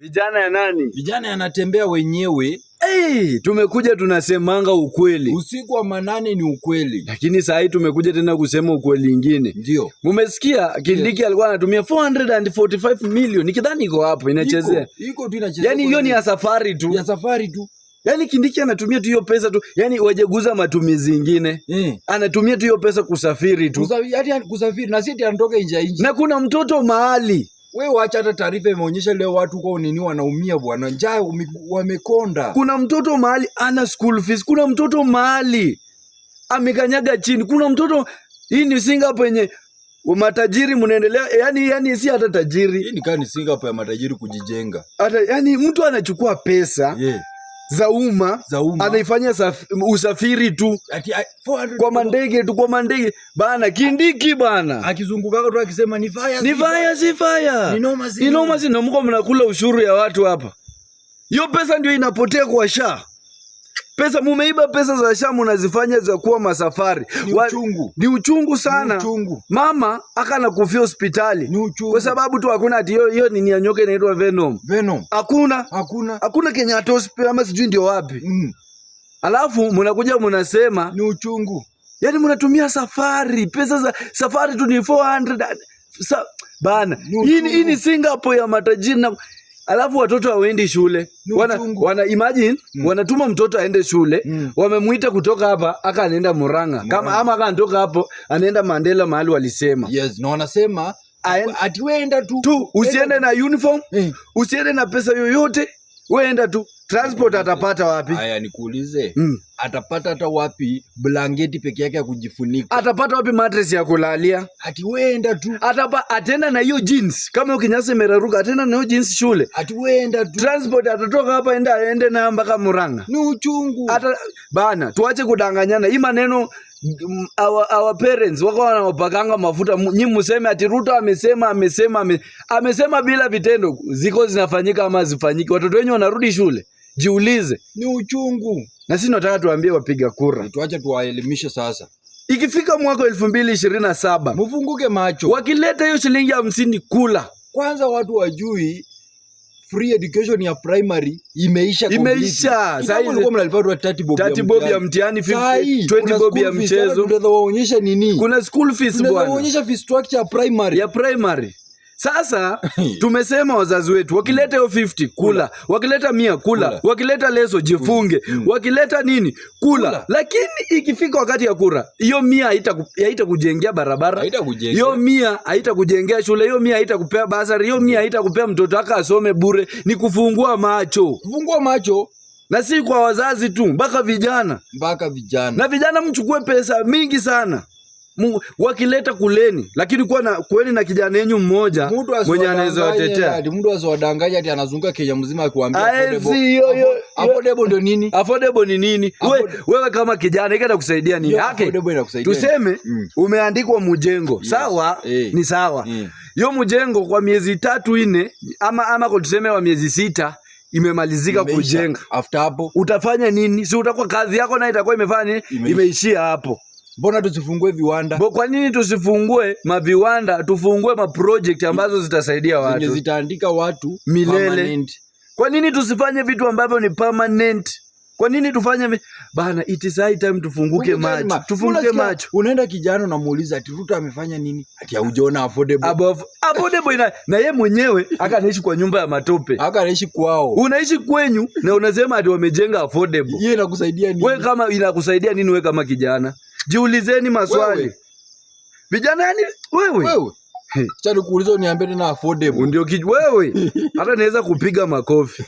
Vijana ya nani? Vijana yanatembea wenyewe. Hey, tumekuja tunasemanga ukweli. Usiku wa manane ni ukweli. Lakini saa hii tumekuja tena kusema ukweli ingine. Ndio. Mumesikia Kindiki alikuwa anatumia 445 million. Nikidhani iko hapo inachezea. Iko tu inachezea. Yaani hiyo ni ya safari tu. Ya safari tu. Yaani Kindiki anatumia tu hiyo pesa tu. Yaani wajeguza matumizi ingine. Anatumia tu hiyo pesa kusafiri tu. Kusafiri, hadi kusafiri na si ati anatoka nje ya nchi. Na kuna mtoto mahali. Wewe wacha, hata taarifa imeonyesha leo watu kwa nini wanaumia bwana, njaa, wamekonda. Kuna mtoto mahali ana school fees. Kuna mtoto mahali amekanyaga chini. Kuna mtoto, hii ni Singapore yenye matajiri mnaendelea, yani si hata tajiri. Hii ni kama ni Singapore ya matajiri kujijenga. Hata yani mtu anachukua pesa za umma Za umma. Anaifanya usafiri tu. Ati 400 kwa mandege tu, kwa mandege bana. Kindiki bana. Akizunguka tu akisema ni fire. Ni fire si fire. Ni noma si Ni noma si na mko mnakula ushuru ya watu hapa. Hiyo pesa ndio inapotea kwa SHA. Pesa mumeiba, pesa za SHA mnazifanya za kuwa masafari. Ni uchungu. Ni uchungu sana. Ni uchungu. Mama aka nakufia hospitali. Ni uchungu. Kwa sababu tu hakuna ati hiyo nini ya nyoka inaitwa Venom. Venom. Hakuna. Hakuna. Hakuna Kenyatta Hospital ama sijui ndio wapi. Alafu mnakuja mnasema Ni uchungu. Yani mnatumia safari, pesa za safari tu ni 400 bana. Ni Hii ni Singapore ya matajiri na alafu watoto hawaendi shule. Ni uchungu. Wana imagine wanatuma mtoto aende shule, wamemuita kutoka hapa aka anaenda Murang'a. Kama ama aka anatoka hapo anaenda Mandela mahali walisema. Yes, na wanasema ati wewe enda tu. Tu usiende na uniform, usiende na pesa yoyote, wewe enda tu. Transport atapata wapi? Haya, nikuulize. Atapata hata wapi blanketi peke yake ya kujifunika? Atapata wapi mattress ya kulalia? Ati wewe enda tu. Atenda na hiyo jeans kama hiyo kinyasa imeraruka, atenda na hiyo jeans shule? Ati wewe enda tu. Transport atatoka hapa enda aende nayo mpaka Murang'a? Ni uchungu. Hata bana, tuache kudanganyana hii maneno. Our parents wako wanawapakanga mafuta. Nyi museme ati Ruto amesema, amesema, amesema bila vitendo. Ziko zinafanyika ama zifanyiki? Watoto wenyu wanarudi shule? Jiulize. Ni uchungu. Na sisi tunataka tuambie wapiga kura, Tuache tuwaelimishe sasa. Ikifika mwaka 2027, Mfunguke macho. Wakileta hiyo shilingi 50, kula. Kwanza watu wajui free education ya primary imeisha completely. Imeisha. Kitambo Saa hizi- ulikuwa mnalipa tu 30 bob ya 30 bob ya mtihani, 50, Saa hii, 20 kuna bob ya school fees. mchezo. Sasa tunaweza waonyesha nini? Kuna school fees Tunaweza bwana. waonyesha fee structure ya primary. Ya primary. Sasa tumesema wazazi wetu wakileta hiyo 50, kula, wakileta 100, kula, Kula. wakileta leso jifunge, wakileta nini, kula. Kula. Lakini ikifika wakati ya kura, hiyo 100 haitakujengea barabara, Haitakujengea. hiyo 100 haitakujengea shule, hiyo 100 haitakupea basari, hiyo 100 haitakupea mtoto wako asome bure. Ni kufungua macho. Kufungua macho. Na si kwa wazazi tu, mpaka vijana. Mpaka vijana. Na vijana mchukue pesa mingi sana. Wakileta kuleni, lakini kuwa na kuweni na kijana yenyu mmoja Mtu mwenye anaweza asiwadanganye watetea. ati mtu asiwadanganye ati anazunguka Kenya mzima akiwaambia Ae, affordable. si, Affordable ndio nini? Affordable ni nini? Wewe kama kijana ikata kusaidia nini? Hiyo Ake, affordable inakusaidia nini? tuseme umeandikwa mjengo, sawa? Ni sawa. Hiyo mjengo kwa miezi 3, 4, ama kwa tuseme wa miezi 6 imemalizika Imeisha. kujenga. After hapo Utafanya nini? Si utakuwa kazi yako na itakuwa imefanya nini? Imeisha. Imeishia hapo. Mbona tusifungue viwanda? Kwa nini tusifungue maviwanda, tufungue maproject ambazo zitasaidia Zenye watu zitaandika watu milele? permanent. Kwa nini tusifanye vitu ambavyo ni permanent? Kwa nini tufanye bana, it is high time tufunguke Funguke macho, tufunguke Unasikia, macho. unaenda kijana unamuuliza ati Ruto amefanya nini? Ati haujaona affordable. Affordable na ye mwenyewe aka anaishi kwa nyumba ya matope. Haka anaishi kwao. Unaishi kwenyu na unasema ati wamejenga affordable. Hiyo inakusaidia nini? Wewe kama inakusaidia nini wewe kama kijana? Jiulizeni maswali. Wewe. Vijana yani wewe. Wewe. Hey. Acha nikuulize uniambie tena affordable. Ndio wewe. Hata naweza kupiga makofi.